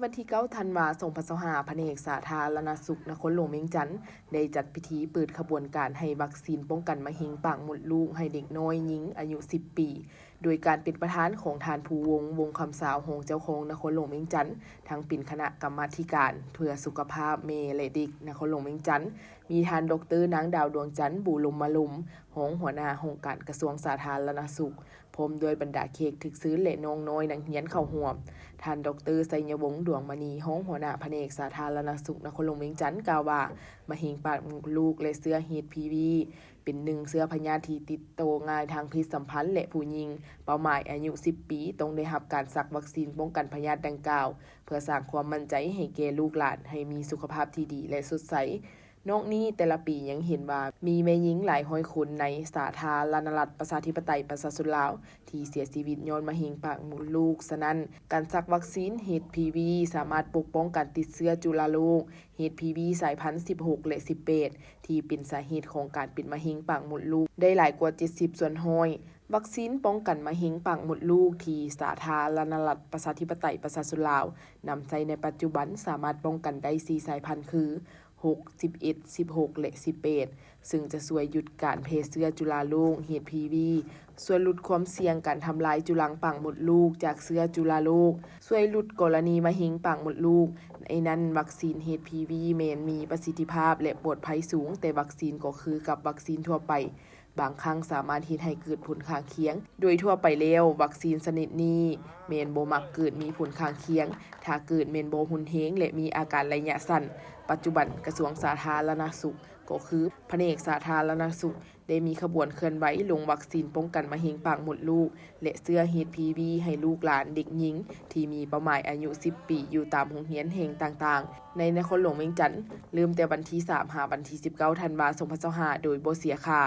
ວັນທີເກົ້າ ທັນວາ ສອງພັນຊາວຫ້າ ພະແນກສາທາລະນະສຸກນະຄອນຫຼວງວຽງຈັນ ໄດ້ຈັດພິທີເປີດຂະບວນການໃຫ້ວັກຊີນປ້ອງກັນມະເຮັງປາກມົດລູກໃຫ້ເດັກນ້ອຍຍິງອາຍຸສິບປີ ໂດຍການເປັນປະທານຂອງທ່ານ ພູວົງ ວົງຄຳຊາວ ຮອງເຈົ້າຄອງນະຄອນຫຼວງວຽງຈັນ, ທັງເປັນຄະນະກຳມາທິການເພື່ອສຸຂະພາບແມ່ ແລະ ເດັກນະຄອນຫຼວງວຽງຈັນ, ມີທ່ານ ດອກເຕີ ນາງດາວ ດວງຈັນ ບູລົມມະລົມ ຮອງຫົວໜ້າຫ້ອງການກະຊວງສາທາລະນະສຸກ ພ້ອມດ້ວຍບັນດາແຂກຖືກເຊີນ ແລະ ນ້ອງນ້ອຍນັກຮຽນເຂົ້າຮ່ວມ. ທ່ານ ດອກເຕີ ໄຊຍະວົງ ດວງມະນີ ຮອງຫົວໜ້າພະແນກສາທາລະນະສຸກນະຄອນຫຼວງວຽງຈັນ ກ່າວວ່າ ມະເຮັງປາກມົດລູກ ແລະ ເຊື້ອ ເອດສ໌ ພີ ວີ ເປັນໜຶ່ງເຊື້ອພະຍາດທີ່ຕິດຕໍ່ງ່າຍທາງເພດສຳພັນ ແລະ ຜູ້ຍິງເປົ້າໝາຍອາຍຸສິບປີ ຕ້ອງໄດ້ຮັບການສັກວັກຊີນປ້ອງກັນພະຍາດດັ່ງກ່າວ ເພື່ອສ້າງຄວາມໝັ້ນໃຈໃຫ້ແກ່ລູກຫຼານ ໃຫ້ມີສຸຂະພາບທີ່ດີ ແລະ ສົດໃສ. ນອກນີ້, ແຕ່ລະປີຍັງເຫັນວ່າມີແມ່ຍິງຫຼາຍຮ້ອຍຄົນໃນສາທາລະນະລັດ ປະຊາທິປະໄຕ ປະຊາຊົນລາວ ທີ່ເສຍຊີວິດຍ້ອນມະເຮັງປາກມົດລູກ. ສະນັ້ນ, ການສັກວັກຊີນ ເອດສ໌ ພີ ວີ ສາມາດປົກປ້ອງການຕິດເຊື້ອຈຸລາໂລກ ເອດສ໌ ພີ ວີ ສາຍພັນສິບຫົກ ແລະ ສິບແປດ ທີ່ເປັນສາເຫດຂອງການເປັນມະເຮັງປາກມົດລູກໄດ້ຫຼາຍກວ່າເຈັດສິບສ່ວນຮ້ອຍ. ວັກຊີນປ້ອງກັນມະເຮັງປາກມົດລູກທີ່ສາທາລະນະລັດ ປະຊາທິປະໄຕ ປະຊາຊົນລາວ ນຳໃຊ້ໃນປັດຈຸບັນສາມາດປ້ອງກັນໄດ້ສີ່ສາຍພັນຄື ຫົກ, ສິບເອັດ, ສິບຫົກ ແລະ ສິບແປດ ເຊິ່ງຈະຊ່ວຍຢຸດການແຜ່ເຊື້ອຈຸລາໂລກ ເອດສ໌ ພີ ວີ ຊ່ວຍຫຼຸດຄວາມສ່ຽງການທຳລາຍຈຸລັງປາກມົດລູກຈາກເຊື້ອຈຸລາໂລກ, ຊ່ວຍຫຼຸດກໍລະນີມະເຮັງປາກມົດລູກ. ໃນນັ້ນ, ວັກຊີນ ເອດສ໌ ພີ ວີ ແມ່ນມີປະສິດທິພາບ ແລະ ປອດໄພສູງ, ແຕ່ວັກຊີນກໍຄືກັບວັກຊີນທົ່ວໄປ, ບາງຄັ້ງສາມາດເຮັດໃຫ້ເກີດຜົນຂ້າງຄຽງ. ໂດຍທົ່ວໄປແລ້ວ, ວັກຊີນຊະນິດນີ້ແມ່ນບໍ່ມັກເກີດມີຜົນຂ້າງຄຽງ, ຖ້າເກີດແມ່ນບໍ່ຮຸນແຮງ ແລະ ມີອາການໄລຍະສັ້ນ. ປັດຈຸບັນ, ກະຊວງສາທາລະນະສຸກ ກໍຄືພະແນກສາທາລະນະສຸກ ໄດ້ມີຂະບວນເຄື່ອນໄຫວລົງວັກຊີນປ້ອງກັນມະເຮັງປາກມົດລູກ ແລະ ເຊື້ອ ເອດສ໌ ພີ ວີ ໃຫ້ລູກຫຼານເດັກຍິງທີ່ມີເປົ້າໝາຍອາຍຸສິບປີ ຢູ່ຕາມໂຮງຮຽນແຫ່ງຕ່າງໆ ໃນນະຄອນຫຼວງວຽງຈັນ, ເລີ່ມແຕ່ວັນທີສາມ ຫາວັນທີສິບເກົ້າ ທັນວາ ສອງພັນຊາວຫ້າ ໂດຍບໍ່ເສຍຄ່າ.